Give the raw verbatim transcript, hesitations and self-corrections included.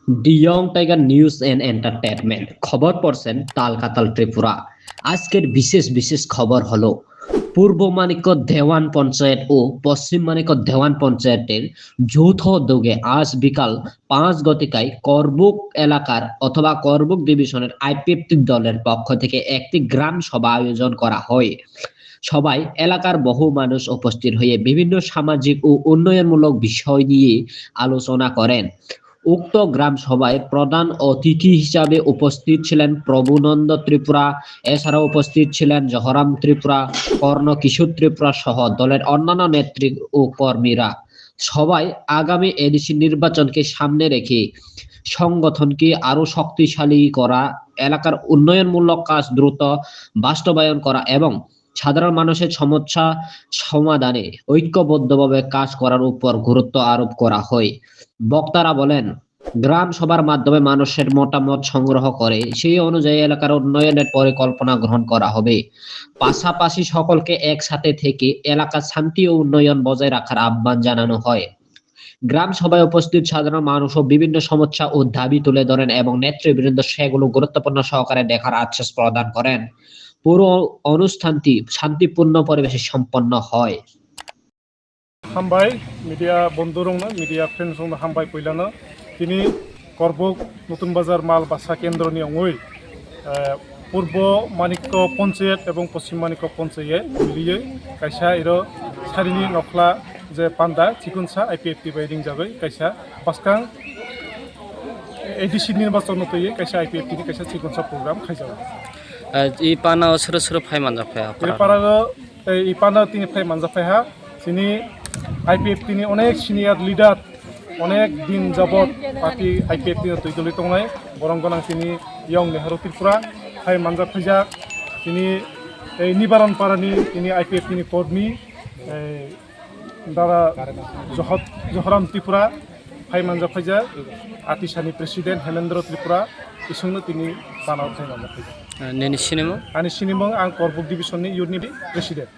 The Young Tiger News and Entertainment, খবর পড়ছেন তাল কাতাল ত্রিপুরা। আজকের বিশেষ বিশেষ খবর হলো, পূর্ব মানিক্য দেওয়ান পঞ্চায়েত ও পশ্চিম মানিক্য দেওয়ান পঞ্চায়েতের যৌথ উদ্যোগে আজ বিকাল পাঁচ ঘটিকায় করবুক এলাকার অথবা করবুক ডিভিশনের আইপিএফটি দলের পক্ষ থেকে একটি গ্রাম সভা আয়োজন করা হয়। সভায় এলাকার বহু মানুষ উপস্থিত হয়ে বিভিন্ন সামাজিক ও উন্নয়নমূলক বিষয় নিয়ে আলোচনা করেন। উক্ত গ্রাম সভায় প্রধান অতিথি হিসাবে উপস্থিত ছিলেন প্রভুনন্দ ত্রিপুরা, এছাড়াও উপস্থিত ছিলেন জহরাম ত্রিপুরা, কর্ণ কিশোর ত্রিপুরা সহ দলের অন্যান্য নেতৃ ও কর্মীরা। সভায় আগামী এডিসি নির্বাচনকে সামনে রেখে সংগঠনকে আরও শক্তিশালী করা, এলাকার উন্নয়নমূলক কাজ দ্রুত বাস্তবায়ন করা এবং সাধারণ মানুষের সমস্যা সমাধানে ঐক্যবদ্ধভাবে কাজ করার উপর গুরুত্ব আরোপ করা হয়। বক্তারা বলেন, গ্রাম সভার মাধ্যমে মানুষের মতামত সংগ্রহ করে সেই অনুযায়ী এলাকার উন্নয়নের পরিকল্পনা গ্রহণ করা হবে। পাশাপাশি সকলকে একসাথে থেকে এলাকার শান্তি ও উন্নয়ন বজায় রাখার আহ্বান জানানো হয়। গ্রাম সভায় উপস্থিত সাধারণ মানুষও বিভিন্ন সমস্যা ও দাবি তুলে ধরেন এবং নেতৃবৃন্দ সেগুলো গুরুত্বপূর্ণ সহকারে দেখার আশ্বাস প্রদান করেন। পুরো অনুষ্ঠানটি শান্তিপূর্ণ পরিবেশে সম্পন্ন হয়। Hambai, media bondhu rokno, media friends rokno hambai puilano. Tini Korbuk Nutun Bazar Mal Basa Kendro ni ongwi, eh, Purbo Manikko Ponchayat ebong Poschim Manikko Ponchayat miliye kaisa iro sarini nokhla je panda chikonsa I P F T bai ringjagwi kaisa bwskang A D C nirbachon no twiwi kaisa I P F T ni kaisa chikonsa program khaijago. Eh, i pana o soro soro phai manjak phai. Para o Tei i panda tini phai manjak phai ha, chini I P F T ni onek senior leader, onek din jabot party I P F T no twi doli tongnai, borong gwnang tini Young Nehru Tripura phai manjak phaijak, tini ei Nibaran Para ni tini I P F T ni kormi, ei Dada Johot-, Johoram Tripura phai manjak phaijak, Atisani President Hemendra Tripura, isungno tini pana phai manjak phaijak. Nini sinimung? Ani sinimung ang Korbuk Division ni unit ni President.